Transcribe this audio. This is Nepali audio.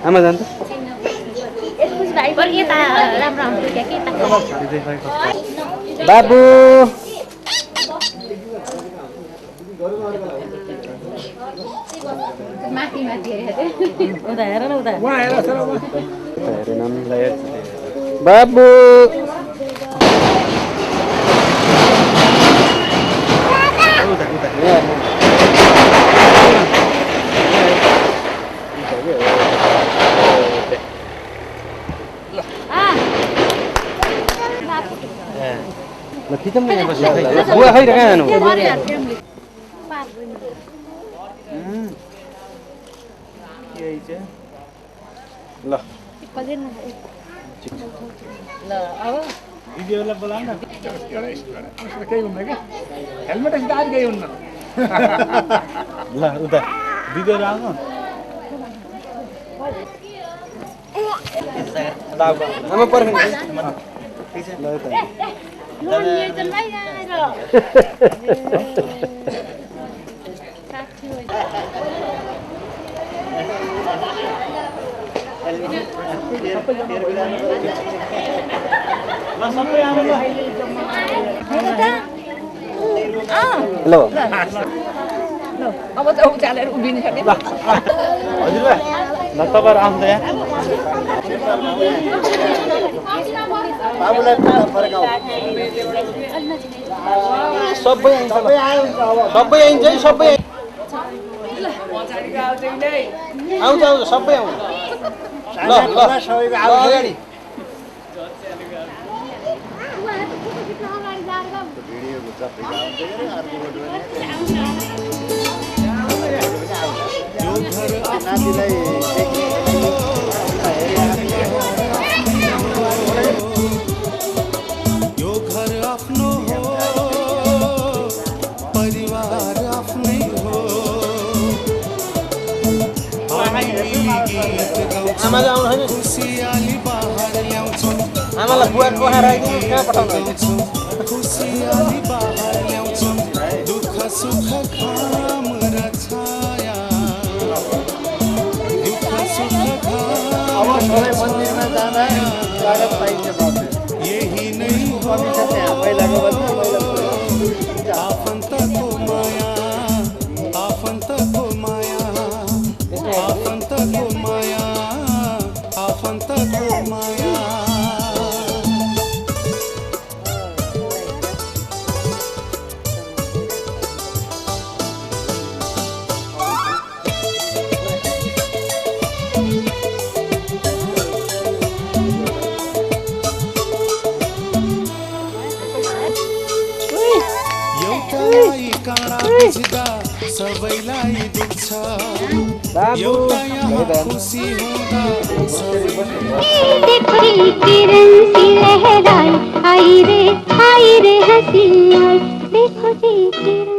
आमा जान्छ बाबु माथि माथि उता हेर न उता बाबु बुवा खै कहाँ जानु ल भिडियोलाई बोलाउन न केही हुन्न क्या हेलमेट दार केही हुन्न ल उता भिडियो आउनु आमा पर्खिनु ल उता हेलो अब त उचालेर उभिनु सक्ने हजुर ल तपाईहरु आउनु त यहाँ बाबुलाई फरक आउ सबै आइन्छ सबै आइन्छ है सबै आउँछ आउँछ सबै आउँछ ल ल सबैको अगाडि यो घर आफ्नो हो आमाले आउनु होइन आमालाई बुवा कोहा राखिदिनु कहाँ पठाउनु अब सबै मन्दिरमा जाँदा स्वागत पाइन्छ बाबु यही नै कमी छ त्यहाँ पहिलाको भन्दा आफन्तको माया आफन्तको माया आफन्तको माया आफन्तको माया सबैलाई दुख्छ एउटा यहाँ खुसी हुँदा देखो किरण सी लहराई आई रे हसी आई देखो जी किरण